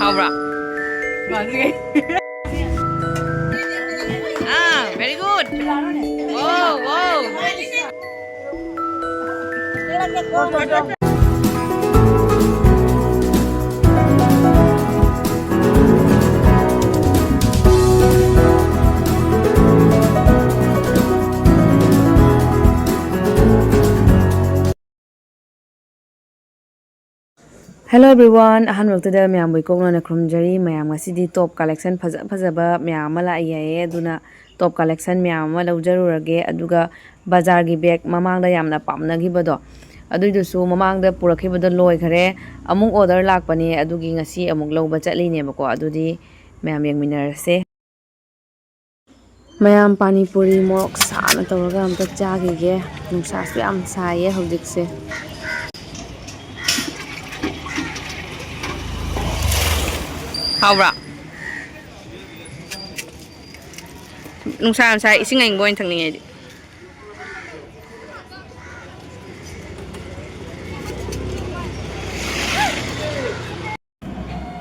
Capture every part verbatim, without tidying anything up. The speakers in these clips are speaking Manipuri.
ꯍꯥꯎꯕ꯭ꯔꯥ? ꯑꯥ, very good. Wow, wow. Hello everyone, ꯑꯍꯥꯟꯕꯃꯛꯇꯗ ꯃꯌꯥꯝꯕꯨ ꯏꯀꯣꯛꯅꯅ ꯈꯨꯔꯨꯝꯖꯔꯤ꯫ ꯃꯌꯥꯝ, ꯉꯁꯤꯗꯤ top collection ꯐꯖ ꯐꯖꯕ ꯃꯌꯥꯝ ꯑꯃ ꯂꯥꯛꯑꯦ ꯍꯥꯏꯌꯦ, ꯑꯗꯨꯅ top collection ꯃꯌꯥꯝ ꯑꯃ ꯂꯧꯖꯔꯨꯔꯒꯦ꯫ ꯑꯗꯨꯒ ꯕꯖꯥꯔꯒꯤ bag ꯃꯃꯥꯡꯗ ꯌꯥꯝꯅ ꯄꯥꯝꯅꯈꯤꯕꯗꯣ, ꯑꯗꯨꯏꯗꯨꯁꯨ ꯃꯃꯥꯡꯗ ꯄꯨꯔꯛꯈꯤꯕꯗꯣ ꯂꯣꯏꯈꯔꯦ, ꯑꯃꯨꯛ order ꯂꯥꯛꯄꯅꯦ, ꯑꯗꯨꯒꯤ ꯉꯁꯤ ꯑꯃꯨꯛ ꯂꯧꯕ ꯆꯠꯂꯤꯅꯦꯕꯀꯣ꯫ ꯑꯗꯨꯗꯤ ꯃꯌꯥꯝ ꯌꯦꯡꯃꯤꯟꯅꯔꯁꯦ꯫ ꯃꯌꯥꯝ ꯄꯥꯅꯤ ꯄꯨꯔꯤ ꯃꯣꯔꯣꯛ ꯁꯥꯅ ꯇꯧꯔꯒ ꯑꯝꯇ ꯆꯥꯈꯤꯒꯦ꯫ ꯅꯨꯡꯁꯥꯁꯨ ꯌꯥꯝ ꯁꯥꯏꯌꯦ ꯍꯧꯖꯤꯛꯁꯦ꯫ ꯍꯥꯎꯕ꯭ꯔꯥ? ꯅꯨꯡꯁꯥ ꯌꯥꯝ ꯁꯥꯏ, ꯏꯁꯤꯡ ꯑꯏꯪꯕ ꯑꯣꯏꯅ ꯊꯛꯅꯤꯡꯉꯦ ꯑꯩꯗꯤ꯫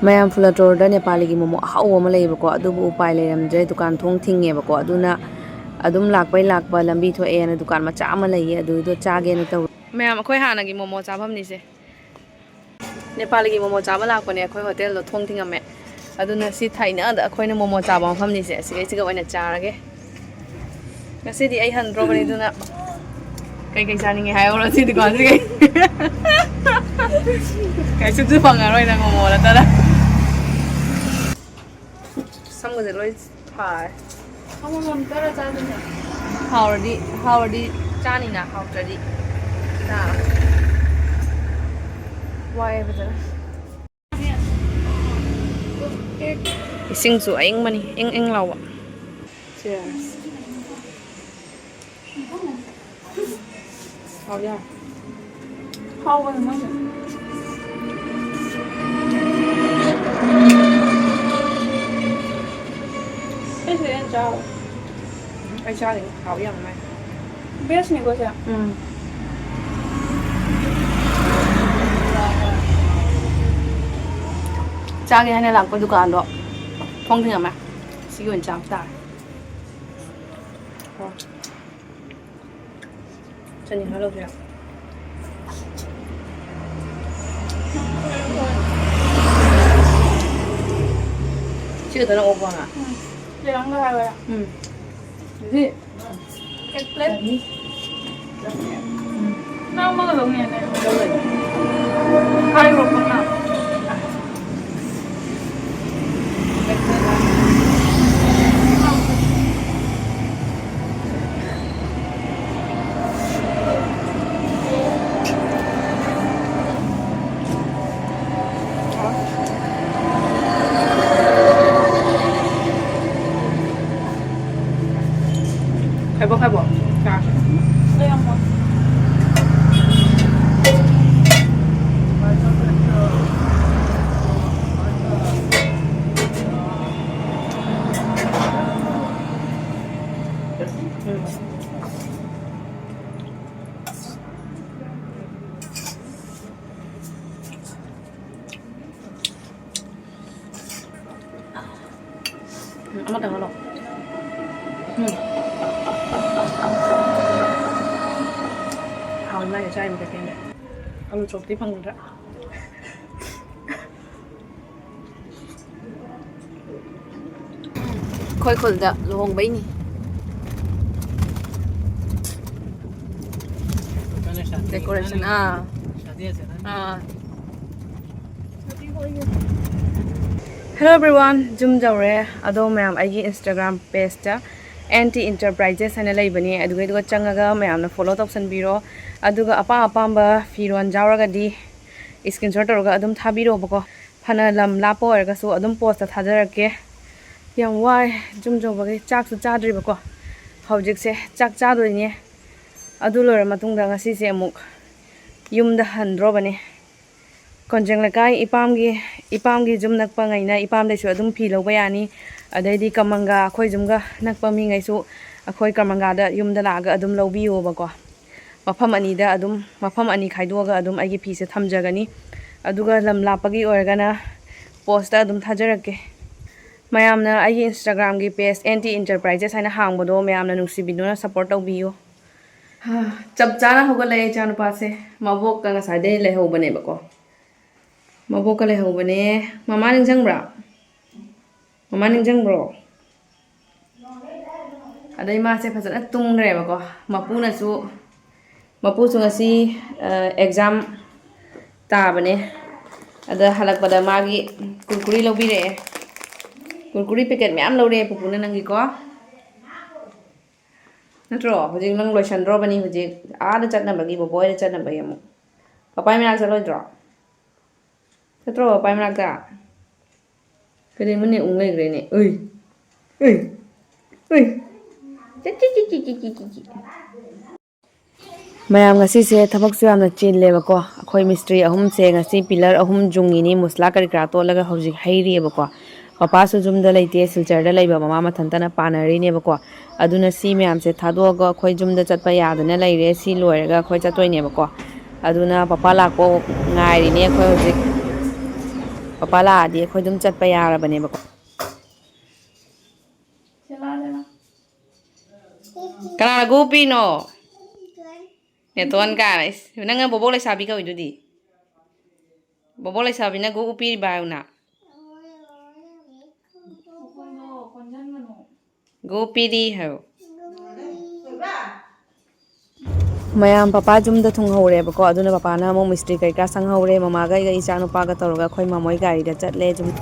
ꯃꯌꯥꯝ, ꯐꯨꯂꯇꯣꯔꯗ ꯅꯦꯄꯥꯂꯤꯒꯤ ꯃꯣꯃꯣ ꯑꯍꯥꯎꯕ ꯑꯃ ꯂꯩꯌꯦꯕꯀꯣ, ꯑꯗꯨꯕꯨ ꯎꯄꯥꯏ ꯂꯩꯔꯝꯗ꯭ꯔꯦ, ꯗꯨꯀꯥꯟ ꯊꯣꯡ ꯊꯤꯡꯉꯦꯕꯀꯣ꯫ ꯑꯗꯨꯅ ꯑꯗꯨꯝ ꯂꯥꯛꯄꯩ ꯂꯥꯛꯄ ꯂꯝꯕꯤ ꯊꯣꯛꯑꯦꯅ ꯗꯨꯀꯥꯟ ꯃꯆꯥ ꯑꯃ ꯂꯩꯌꯦ, ꯑꯗꯨꯗꯣ ꯆꯥꯒꯦꯅ ꯇꯧꯔꯤ꯫ ꯃꯌꯥꯝ, ꯑꯩꯈꯣꯏ ꯍꯥꯟꯅꯒꯤ ꯃꯣꯃꯣ ꯆꯥꯐꯝꯅꯤꯁꯦ꯫ ꯅꯦꯄꯥꯂꯤꯒꯤ ꯃꯣꯃꯣ ꯆꯥꯕ ꯂꯥꯛꯄꯅꯦ, ꯑꯩꯈꯣꯏ ꯍꯣꯇꯦꯜꯗꯣ ꯊꯣꯡ ꯊꯤꯡꯉꯝꯃꯦ꯫ ꯑꯗꯨꯅ ꯁꯤ ꯊꯥꯏꯅꯗ ꯑꯩꯈꯣꯏꯅ ꯃꯣꯃꯣ ꯆꯥꯕ ꯃꯐꯝꯅꯤꯁꯦ, ꯑꯁꯤꯒꯩꯁꯤꯒ ꯑꯣꯏꯅ ꯆꯥꯔꯒꯦ꯫ ꯉꯁꯤꯗꯤ ꯑꯩ ꯍꯟꯗ꯭ꯔꯣꯕꯅꯤ, ꯑꯗꯨꯅ ꯀꯩꯀꯩ ꯆꯥꯅꯤꯡꯉꯦ ꯍꯥꯏꯍꯧꯔꯣ ꯁꯤ ꯗꯨꯀꯥꯟꯁꯤꯒꯩ꯫ ꯀꯩꯁꯨꯁꯨ ꯐꯪꯉꯔꯣꯏ ꯅꯪ ꯃꯣꯃꯣ ꯅꯠꯇꯅ꯫ ꯁꯝꯒꯁꯦ ꯂꯣꯏ ꯐꯥꯔꯦ꯫ ꯑꯃꯃꯝ ꯇꯧꯔ ꯆꯥꯗꯣꯏꯅꯦ꯫ ꯍꯥꯎꯔꯗꯤ, ꯍꯥꯎꯔꯗꯤ ꯆꯥꯅꯤꯅ, ꯍꯥꯎꯇ꯭ꯔꯗꯤ ꯆꯥꯔꯣꯏ꯫ ꯋꯥꯏꯌꯦ ꯐꯖꯅ꯫ ꯏꯁꯤꯡꯁꯨ ꯑꯏꯪꯕꯅꯤ, ꯏꯪ ꯏꯪ ꯂꯥꯎꯕ꯫ Cheers. ꯍꯥꯎ ꯌꯥꯔꯦ꯫ ꯍꯥꯎꯕꯅꯦ ꯃꯣꯏꯁꯦ꯫ ꯑꯩꯁꯨ ꯌꯥꯝ ꯆꯥꯎ꯫ ꯑꯩ ꯆꯥꯗꯦ, ꯍꯥꯎ ꯌꯥꯝ ꯃꯥꯏ꯫ Bestꯅꯤꯀꯣ ꯁꯦ꯫ ꯎꯝ꯫ ꯆꯥꯒꯦ ꯍꯥꯏꯅ ꯂꯥꯛꯄ ꯗꯨꯀꯥꯟꯗꯣ ꯊꯣꯡ ꯊꯤꯡꯉꯝꯃꯦ꯫ ꯁꯤꯒꯤ ꯑꯣꯏꯅ ꯆꯥꯕ ꯇꯥꯔꯦ꯫ ꯆꯅꯤꯡꯉ ꯂꯧꯁꯤꯔ? ꯁꯤ ꯈꯛꯇꯅ ꯑꯣꯛꯄ ꯉꯥ? ꯎꯝ꯫ ꯂꯩꯔꯝꯒ ꯍꯥꯏꯕ꯫ ꯎꯝ꯫ ꯑꯗꯨꯗꯤ ꯑꯦꯛ ꯄ꯭ꯂꯦꯠ꯫ ꯎꯝ꯫ ꯅꯪ ꯑꯃꯒ ꯂꯧꯅꯤ ꯍꯥꯏꯅꯦ꯫ ꯂꯧꯔꯣꯏ꯫ ꯍꯥꯏꯔꯣ ꯄꯨꯟꯅ꯫ ꯈꯥꯏꯕꯣꯛ, ꯈꯥꯏꯕꯣꯛ꯫ ꯆꯥ꯫ ꯎꯝ꯫ ꯎꯝ, ꯑꯃꯇꯪ ꯍꯜꯂꯣ꯫ ꯎꯝ꯫ ꯍꯥꯎꯏ ꯃꯥꯏꯁꯦ ꯆꯥꯔꯤꯕ ꯀꯩꯊꯦꯜꯗ꯫ ꯑꯂꯨ ꯆꯣꯞꯇꯤ ꯐꯪꯗ꯭ꯔꯥ? ꯑꯩꯈꯣꯏ ꯈꯨꯜꯗ ꯂꯨꯍꯣꯡꯕꯩꯅꯤ꯫ Decoration, ꯑꯥ꯫ ꯑꯥ꯫ Hello everyone, ꯌꯨꯝ ꯌꯧꯔꯦ꯫ ꯑꯗꯣ ꯃꯌꯥꯝ ꯑꯩꯒꯤ Instagram pageꯇ N T Enterprises ꯍꯥꯏꯅ ꯂꯩꯕꯅꯦ, ꯑꯗꯨꯒꯩꯗꯨꯒ ꯆꯪꯉꯒ ꯃꯌꯥꯝꯅ follow ꯇꯧꯁꯟꯕꯤꯔꯣ꯫ ꯑꯗꯨꯒ ꯑꯄꯥꯝ ꯑꯄꯥꯝꯕ ꯐꯤꯔꯣꯟ ꯌꯥꯎꯔꯒꯗꯤ screenshot ꯇꯧꯔꯒ ꯑꯗꯨꯝ ꯊꯥꯕꯤꯔꯛꯑꯣꯕꯀꯣ꯫ ꯐꯅ ꯂꯝ ꯂꯥꯞꯄ ꯑꯣꯏꯔꯒꯁꯨ ꯑꯗꯨꯝ postꯇ ꯊꯥꯖꯔꯛꯀꯦ꯫ ꯌꯥꯝ ꯋꯥꯏ ꯌꯨꯝ ꯌꯧꯕꯒꯤ꯫ ꯆꯥꯛꯁꯨ ꯆꯥꯗ꯭ꯔꯤꯕꯀꯣ꯫ ꯍꯧꯖꯤꯛꯁꯦ ꯆꯥꯛ ꯆꯥꯗꯣꯏꯅꯦ꯫ ꯑꯗꯨ ꯂꯣꯏꯔ ꯃꯇꯨꯡꯗ ꯉꯁꯤꯁꯦ ꯑꯃꯨꯛ ꯌꯨꯝꯗ ꯍꯟꯗ꯭ꯔꯣꯕꯅꯦ꯫ ꯀꯣꯟꯖꯦꯡ ꯂꯩꯀꯥꯏ ꯏꯄꯥꯝꯒꯤ, ꯏꯄꯥꯝꯒꯤ ꯌꯨꯝ ꯅꯛꯄꯉꯩꯅ ꯏꯄꯥꯝꯗꯩꯁꯨ ꯑꯗꯨꯝ ꯐꯤ ꯂꯧꯕ ꯌꯥꯅꯤ꯫ ꯑꯗꯩꯗꯤ ꯀꯃꯪꯒ ꯑꯩꯈꯣꯏ ꯌꯨꯝꯒ ꯅꯛꯄ ꯃꯤꯉꯩꯁꯨ ꯑꯩꯈꯣꯏ ꯀꯃꯪꯒꯥꯗ ꯌꯨꯝꯗ ꯂꯥꯛꯑꯒ ꯑꯗꯨꯝ ꯂꯧꯕꯤꯌꯣꯕꯀꯣ꯫ ꯃꯐꯝ ꯑꯅꯤꯗ ꯑꯗꯨꯝ, ꯃꯐꯝ ꯑꯅꯤ ꯈꯥꯏꯗꯣꯛꯑꯒ ꯑꯗꯨꯝ ꯑꯩꯒꯤ ꯐꯤꯁꯦ ꯊꯝꯖꯒꯅꯤ꯫ ꯑꯗꯨꯒ ꯂꯝ ꯂꯥꯞꯄꯒꯤ ꯑꯣꯏꯔꯒꯅ ꯄꯣꯁꯇ ꯑꯗꯨꯝ ꯊꯥꯖꯔꯛꯀꯦ꯫ ꯃꯌꯥꯝꯅ ꯑꯩꯒꯤ Instagram-ꯒꯤ page N T Enterprises ꯍꯥꯏꯅ ꯍꯥꯡꯕꯗꯣ ꯃꯌꯥꯝꯅ ꯅꯨꯡꯁꯤꯕꯤꯗꯨꯅ support ꯇꯧꯕꯤꯌꯨ꯫ ꯍꯥ, ꯆꯞ ꯆꯥꯅ ꯍꯧꯒꯠꯂꯛꯑꯦ ꯏꯆꯥꯅꯨꯄꯥꯁꯦ꯫ ꯃꯕꯣꯛꯀ ꯉꯁꯥꯏꯗꯩ ꯂꯩꯍꯧꯕꯅꯦꯕꯀꯣ꯫ ꯃꯕꯣꯛꯀ ꯂꯩꯍꯧꯕꯅꯦ꯫ ꯃꯃꯥ ꯅꯤꯡꯁꯤꯡꯕ꯭ꯔꯥ? ꯃꯃꯥ ꯅꯤꯡꯁꯤꯡꯕ꯭ꯔꯣ? ꯑꯗꯩ ꯃꯥꯁꯦ ꯐꯖꯅ ꯇꯨꯝꯈ꯭ꯔꯦꯕꯀꯣ꯫ ꯃꯄꯨꯅꯁꯨ, ꯃꯄꯨꯁꯨ ꯉꯁꯤ, ꯑ, exam ꯇꯥꯕꯅꯦ꯫ ꯑꯗ ꯍꯜꯂꯛꯄꯗ ꯃꯥꯒꯤ ꯀꯨꯔꯀꯨꯔꯤ ꯂꯧꯕꯤꯔꯛꯑꯦ꯫ ꯀꯨꯔꯀꯨꯔꯤ packet ꯃꯌꯥꯝ ꯂꯧꯔꯛꯑꯦ ꯄꯨꯄꯨꯅ ꯅꯪꯒꯤꯀꯣ꯫ ꯅꯠꯇ꯭ꯔꯣ? ꯍꯧꯖꯤꯛ ꯅꯪ ꯂꯣꯏꯁꯟꯗ꯭ꯔꯣꯕꯅꯤ, ꯍꯧꯖꯤꯛ ꯑꯥꯗ ꯆꯠꯅꯕꯒꯤ, ꯕꯣꯕꯣ ꯍꯣꯏꯗ ꯆꯠꯅꯕꯒꯤ ꯑꯃꯨꯛ꯫ ꯄꯄꯥꯏ ꯃꯅꯥꯛ ꯆꯠꯂꯣꯏꯗ꯭ꯔꯣ? ꯆꯠꯇ꯭ꯔꯣ ꯄꯄꯥꯏ ꯃꯅꯥꯛꯇ? ꯀꯔꯤꯅꯣꯅꯦ, ꯎꯪ ꯂꯩꯈ꯭ꯔꯦꯅꯦ꯫ ꯎꯏ, ꯎꯏ, ꯎꯏ꯫ ꯆꯤ, ꯆꯤ, ꯆꯤ꯫ ꯃꯌꯥꯝ, ꯉꯁꯤꯁꯦ ꯊꯕꯛꯁꯨ ꯌꯥꯝꯅ ꯆꯤꯜꯂꯦꯕꯀꯣ꯫ ꯑꯩꯈꯣꯏ ꯃꯤꯁꯇ꯭ꯔꯤ ꯑꯍꯨꯝꯁꯦ ꯉꯁꯤ pillar ꯑꯍꯨꯝ ꯌꯨꯡꯉꯤꯅꯤ, ꯃꯨꯁꯂꯥ ꯀꯔꯤ ꯀꯔꯥ ꯇꯣꯠꯂꯒ ꯍꯧꯖꯤꯛ ꯍꯩꯔꯤꯑꯕꯀꯣ꯫ ꯄꯄꯥꯁꯨ ꯌꯨꯝꯗ ꯂꯩꯇꯦ, ꯁꯤꯜꯆꯔꯗ ꯂꯩꯕ, ꯃꯃꯥ ꯃꯊꯟꯇꯅ ꯄꯥꯟꯅꯔꯤꯅꯦꯕꯀꯣ꯫ ꯑꯗꯨꯅ ꯁꯤ ꯃꯌꯥꯝꯁꯦ ꯊꯥꯗꯣꯛꯑꯒ ꯑꯩꯈꯣꯏ ꯌꯨꯝꯗ ꯆꯠꯄ ꯌꯥꯗꯅ ꯂꯩꯔꯦ꯫ ꯁꯤ ꯂꯣꯏꯔꯒ ꯑꯩꯈꯣꯏ ꯆꯠꯇꯣꯏꯅꯦꯕꯀꯣ꯫ ꯑꯗꯨꯅ ꯄꯄꯥ ꯂꯥꯛꯄ ꯉꯥꯏꯔꯤꯅꯦ ꯑꯩꯈꯣꯏ ꯍꯧꯖꯤꯛ꯫ ꯄꯄꯥ ꯂꯥꯛꯑꯗꯤ ꯑꯩꯈꯣꯏ ꯑꯗꯨꯝ ꯆꯠꯄ ꯌꯥꯔꯕꯅꯦꯕꯀꯣ꯫ ꯀꯅꯥꯅ ꯒꯨ ꯄꯤꯅꯣ? ꯅꯦꯇꯣꯟ ꯀꯥꯏꯅ꯫ ꯏꯁ, ꯅꯪꯅ ꯕꯣꯕꯣꯛ ꯂꯩꯁꯥꯕꯤ ꯀꯧꯏꯗꯨꯗꯤ꯫ ꯕꯣꯕꯣꯛ ꯂꯩꯁꯥꯕꯤꯅ ꯒꯨ ꯄꯤꯔꯤꯕ ꯍꯥꯏꯌꯨꯅ꯫ ꯒꯨ ꯄꯤꯔꯤ ꯍꯥꯏꯌꯣ꯫ ꯃꯌꯥꯝ, ꯄꯄꯥ ꯌꯨꯝꯗ ꯊꯨꯡꯍꯧꯔꯦꯕꯀꯣ, ꯑꯗꯨꯅ ꯄꯄꯥꯅ ꯑꯃꯨꯛ ꯃꯤꯁꯇ꯭ꯔꯤ ꯀꯩꯀꯥ ꯁꯪꯍꯧꯔꯦ꯫ ꯃꯃꯥꯒ ꯑꯩꯒ ꯏꯆꯥ ꯅꯨꯄꯥꯒ ꯇꯧꯔꯒ ꯑꯩꯈꯣꯏ ꯃꯃꯣꯏ ꯒꯥꯔꯤꯗ ꯆꯠꯂꯦ꯫ ꯌꯨꯝ-,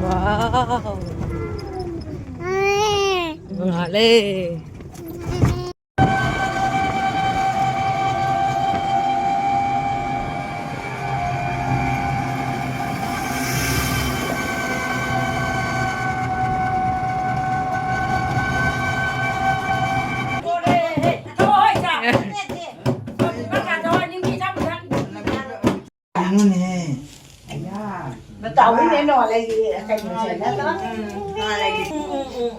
ꯋꯥꯎ! ꯅꯣꯡꯉꯥꯜꯂꯦ꯫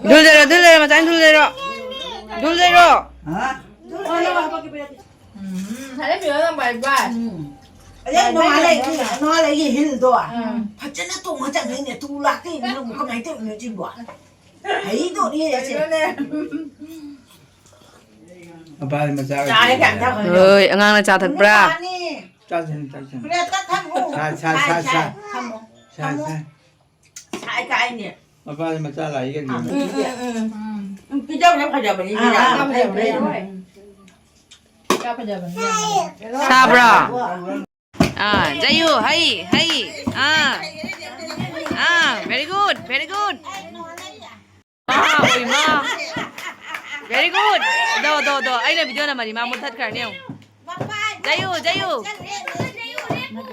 ꯙꯨꯜ ꯂꯩꯔꯣ, ꯙꯨꯜ ꯂꯩꯔꯣ, ꯃꯆꯥꯅꯤ ꯙꯨꯜ ꯂꯩꯔꯣ꯫ ꯙꯨꯜ ꯂꯩꯔꯣ꯫ ꯎꯝ, ꯍꯥꯏꯔꯝꯃꯤꯔꯣ ꯅꯪ ꯕꯥꯏ ꯕꯥꯏ? ꯎꯝ꯫ ꯑꯗꯩ ꯅꯣꯡꯉꯥꯜꯂꯛꯏ, ꯅꯣꯡꯉꯥꯜꯂꯛꯏ ꯍꯤꯜꯗꯣ꯫ ꯎꯝ꯫ ꯐꯖꯅ ꯇꯣꯡꯉ ꯆꯠꯈ꯭ꯔꯤꯅꯦ꯫ ꯇꯨ ꯂꯥꯛꯇꯦ, ꯅꯪꯕꯨ ꯀꯃꯥꯏꯅ ꯇꯧꯔꯤꯅꯣ ꯁꯤꯕꯣ? ꯍꯩꯗꯣꯔꯤꯌꯦ ꯑꯁꯦ꯫ ꯑꯗꯨꯅꯦ꯫ ꯃꯄꯥꯗꯤ ꯃꯆꯥꯒ ꯆꯥꯔꯦ ꯀꯌꯥꯝ ꯊꯛꯈ꯭ꯔꯒꯦ? ꯍꯣꯏ, ꯑꯉꯥꯡꯅ ꯆꯥ ꯊꯛꯄ꯭ꯔꯥ? ꯅꯨꯄꯥꯅꯤ꯫ ꯆꯥꯁꯤꯟ, ꯆꯥꯁꯤꯟ꯫ ꯄ꯭ꯂꯦꯠꯇ ꯊꯝꯃꯨ꯫ ꯁꯥ, ꯁꯥ, ꯁꯥ, ꯁꯥꯏ, ꯁꯥ꯫ ꯁꯥꯏ꯫ ꯊꯝꯃꯣ꯫ ꯁꯥ, ꯊꯝꯃꯣ꯫ ꯁꯥ꯫ ꯁꯥꯏ ꯀꯥꯏꯅꯦ꯫ ꯃꯄꯥꯗꯤ ꯃꯆꯥ ꯂꯥꯛꯏꯒ ꯎꯝ, ꯎꯝ, ꯎꯝ, ꯎꯝ꯫ ꯎꯝ, ꯄꯤꯖꯕꯅ ꯐꯖꯕꯅꯤ, ꯑꯥ, ꯁꯤꯅ꯫ ꯑꯥ, ꯐꯖꯕꯅꯦ꯫ ꯐꯖꯕꯅꯦ꯫ ꯁꯥꯕ꯭ꯔꯣ? ꯑꯥ, ꯖꯌꯨ, ꯍꯩ, ꯍꯩ꯫ ꯑꯥ꯫ ꯑꯥ, very good, very good꯫ ꯑꯥ, ꯑꯣꯏꯃꯥ꯫ Very good꯫ ꯗꯣ, ꯗꯣ, ꯗꯣ꯫ ꯑꯩꯅ video ꯅꯝꯃꯗꯤ ꯃꯥ ꯃꯨꯠꯊꯠꯈ꯭ꯔꯅꯤ ꯌꯦꯡꯉꯨ꯫ ꯖꯌꯨ, ꯖꯌꯨ꯫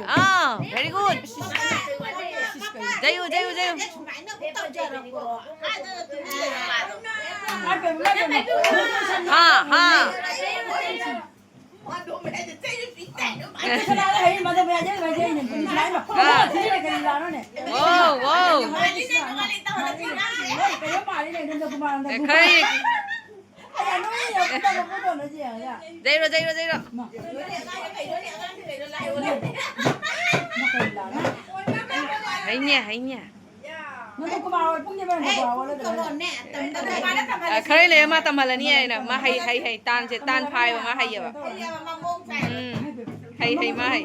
ꯑꯥ, very good꯫ ꯖꯌꯨ, ꯖꯌꯨ, ꯖꯌꯨ꯫ ꯍꯥ, ꯍꯥ꯫ ꯑꯥ꯫ ꯋꯥꯎ, ꯋꯥꯎ꯫ ꯑꯦ, ꯈꯔ ꯌꯦꯡ-, ꯖꯩꯔꯣ, ꯖꯩꯔꯣ, ꯖꯩꯔꯣ꯫ ꯍꯩꯅꯦ, ꯍꯩꯅꯦ꯫ ꯅꯪꯗꯣ ꯀꯨꯃꯥꯔ ꯍꯣꯏ ꯄꯨꯡ ꯀꯌꯥ ꯃꯇꯝꯗ ꯍꯧꯒꯠꯂꯒ? ꯑ, ꯈꯔ ꯂꯩꯔ ꯃꯥ ꯇꯝꯍꯜꯂꯅꯤ ꯍꯥꯏꯅ꯫ ꯃꯥ ꯍꯩ, ꯍꯩ, ꯍꯩ꯫ ꯇꯥꯟꯁꯦ, ꯇꯥꯟ ꯐꯥꯏꯕ ꯃꯥ ꯍꯩꯌꯦꯕ꯫ ꯎꯝ꯫ ꯍꯩ, ꯍꯩ, ꯃꯥ ꯍꯩ꯫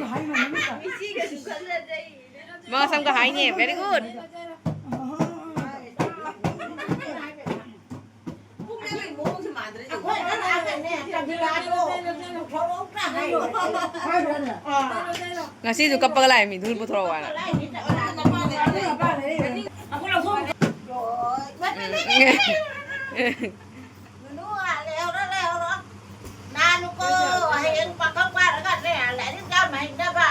ꯃꯥ ꯁꯝꯒ ꯍꯥꯏꯅꯦ꯫ Very good꯫ ꯉꯁꯤꯁꯨ ꯀꯞꯄꯒ ꯂꯥꯛꯑꯦ ꯃꯤ, ꯙꯨꯜ ꯄꯨꯊꯣꯔꯛꯑꯣ ꯍꯥꯏꯅ꯫ ꯅꯨꯅꯨ, ꯂꯩꯍꯧꯔꯣ, ꯂꯩꯍꯧꯔꯣ꯫ ꯅꯥꯅꯨꯀꯣ, ꯍꯌꯦꯡ ꯄꯥꯈꯪ ꯐꯥꯔꯀꯥꯟꯗꯅꯦ, ꯂꯥꯏꯔꯤꯛ ꯌꯥꯝ ꯍꯩꯅꯕ꯫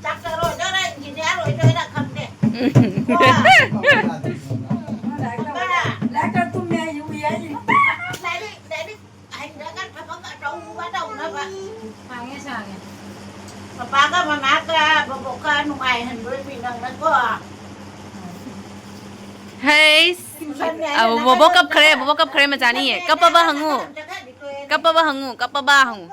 ꯗꯥꯛꯇꯔ ꯑꯣꯏꯗꯣꯏꯔꯥ, ꯏꯟꯖꯤꯅꯤꯌꯥꯔ ꯑꯣꯏꯗꯣꯏꯔꯥ ꯈꯪꯗꯦ꯫ ꯀꯣ? ꯂꯥꯏꯔꯤꯛ ꯇꯝ-, ꯂꯥꯏꯔꯤꯛ ꯇꯝ ꯇꯨꯝꯃꯦ ꯍꯥꯏꯁꯦ ꯎꯏ ꯍꯥꯏꯁꯦ꯫ ꯂꯥꯏꯔꯤꯛ, ꯂꯥꯏꯔꯤꯛ ꯍꯩꯔꯒ ꯊꯕꯛ ꯑꯆꯧꯕ ꯇꯧꯅꯕ꯫ ꯁꯥꯡꯉꯦ, ꯁꯥꯡꯉꯦ꯫ ꯄꯄꯥꯒ ꯃꯃꯥꯒ ꯕꯣꯕꯣꯛꯀ ꯅꯨꯡꯉꯥꯏꯍꯟꯗꯣꯏꯅꯤ ꯅꯪꯅꯀꯣ꯫ ꯍꯩꯁ꯫ ꯇ꯭ꯌꯨꯁꯟꯅꯦ ꯑ, ꯍꯥꯏꯅ ꯕꯣꯕꯣꯛ ꯅꯪ ꯀꯞꯈ꯭ꯔꯦ, ꯕꯣꯕꯣꯛ ꯀꯞꯈ꯭ꯔꯦ ꯃꯆꯥꯅꯤ꯫ ꯀꯞꯄꯕ ꯍꯪꯉꯨ꯫ ꯀꯞꯄꯕ ꯍꯪꯉꯨ, ꯀꯞꯄꯕ ꯍꯪꯉꯨ꯫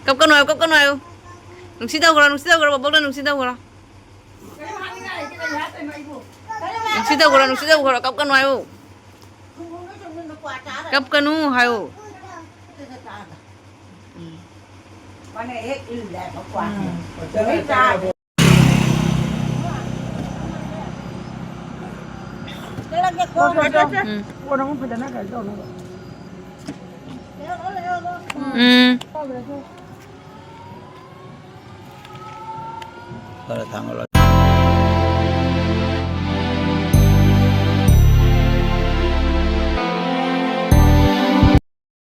ꯀꯞꯀꯅꯨ ꯍꯥꯏꯌꯨ, ꯀꯞꯀꯅꯨ ꯍꯥꯏꯌꯨ꯫ ꯅꯨꯡꯁꯤ ꯇꯧꯈ꯭ꯔꯣ, ꯅꯨꯡꯁꯤ ꯇꯧꯈ꯭ꯔꯣ, ꯕꯕꯣꯛꯇ ꯅꯨꯡꯁꯤ ꯇꯧꯈ꯭ꯔꯣ꯫ ꯅꯨꯡꯁꯤ ꯇꯧꯈ꯭ꯔꯣ, ꯅꯨꯡꯁꯤ ꯇꯧꯈ꯭ꯔꯣ, ꯀꯞꯀꯅꯨ ꯍꯥꯏꯌꯨ꯫ ꯀꯞꯀꯅꯨ ꯍꯥꯏꯌꯨ꯫ ꯎꯝ꯫ ꯎꯝ꯫ ꯈꯔ ꯊꯥꯡꯒꯠꯂꯣ꯫